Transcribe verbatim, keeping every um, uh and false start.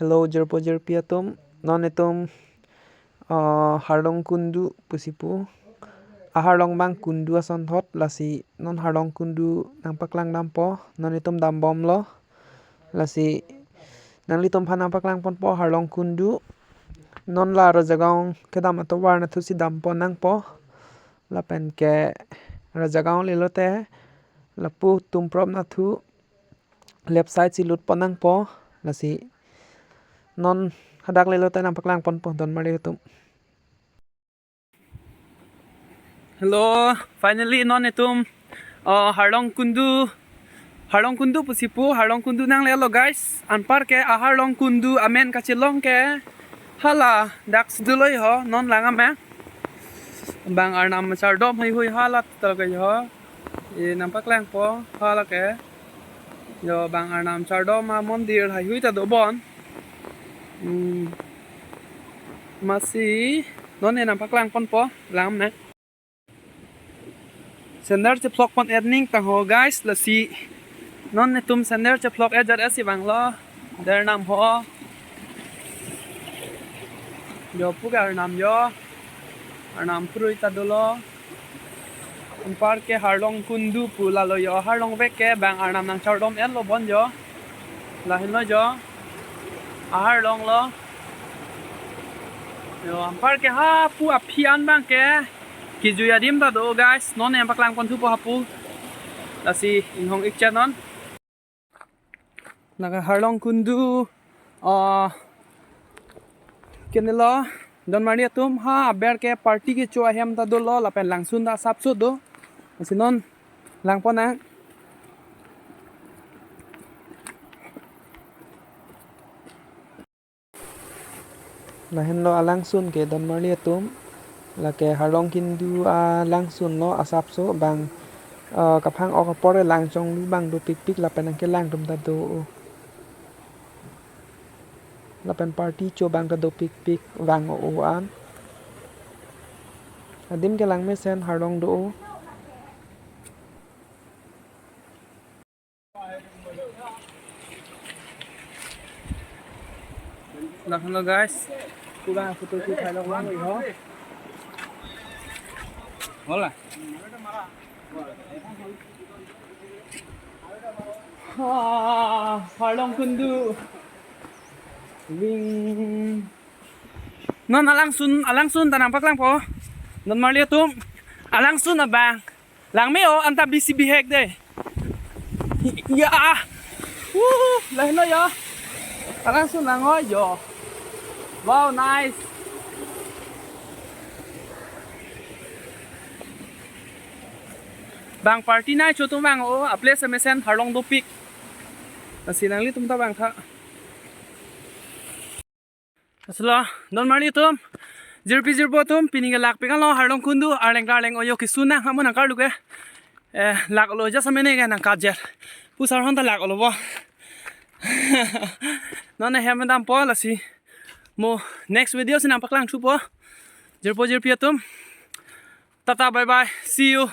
Hello, jirpo jirpi atum, non itum, uh, Harlong Kundu pusi pu. Aharlong abang Kundu asonthot, lasi non Harlong Kundu nangpaklang dampo, non itum dambomlo. Lasi nanglitum aphan nangpaklang ponpo Harlong Kundu. Non la Rajagaon kedam atovar nathusi dampon nangpo. Lapen ke Rajagaon lelote lapu Tumprop nathu left side si lutpon nangpo. Lasi non hadak lelote nangpaklang ponpo, don marli atum. Hello, finally non itum, uh, Harlong Kundu, Harlong Kundu pusi pu, Harlong Kundu nanglelo guys. Anpar ke Aharlong Kundu amen kachelong ke hala dak si dolo ho, non lang ame. Bang Arnam chardom heihui hala tal ke ho. E nangpaklangpo hala ke. Jo bang Arnam chardom amondir heihui ta dobon. Hmm. Masi non e nangpaklang ponpo, lang ne. Sandal chephlok pon et ning tang ho guys, lasi non itum sandal chephlok et jat et si vanglo. Der nam ho. Jo pu ke Arnam jo. Arnam phrui ta dolo. Anpar ke Harlong Kundu pu lalo jo. Harlong vek ke bang Arnam nangchardom etlo bon jo. Lahenlo jo. Aharlong lo. Jo, anpar ke hapu aphi an abang ke kijui adim ta do guys. Non e nangpaklang ponthupo hapu. Lasi inghong ikchet non. Naka Harlong Kundu, ah, kenelo, don marli atum, ha aber ke party kecho ahem ta dolo, lapen langsun ta asapso do. Lasi non lang pon nang. Lahenlo alangsun ke don marli atum. Lake Harlong Kundu alangsun lo, asapso bang, eh, kaphang ok apor ke lang chonglu abang dopikpik lapen nangkelang atum ta do. Lapen party cho abang ta dopikpik vang o an. Adim ke langmesen Harlong do. Lahenlo guys. Kurang photo shoot hai lo lang ho. Hola. Ah, Harlong Kundu. Wing. Non alangsun, alangsun ta nangpaklangpo. Don marli atum. Alangsun abang. Langme o, anta bisi bihek de. Ya. Wuh, lahenlo ya. Alangsun lang o yo. Wow, nice. Bang party nangcho atum vang o, a-place amesen Harlong dopik. Lasi nanglitum ta vangtha. Aslo, don marli atum, jirpi jirpo atum, pini ke lakpik anlo Harlong Kundu, arleng karleng oyo kisu nang, hamu nangkarlu ke. Eh, lak olo ja samene ke nangkajel. Pusar hon ta lak olo bo. Non ahem dampo lasi. Mo next video si nangpaklang thupo. Jirpo jirpi atum. Tata, bye bye. See you.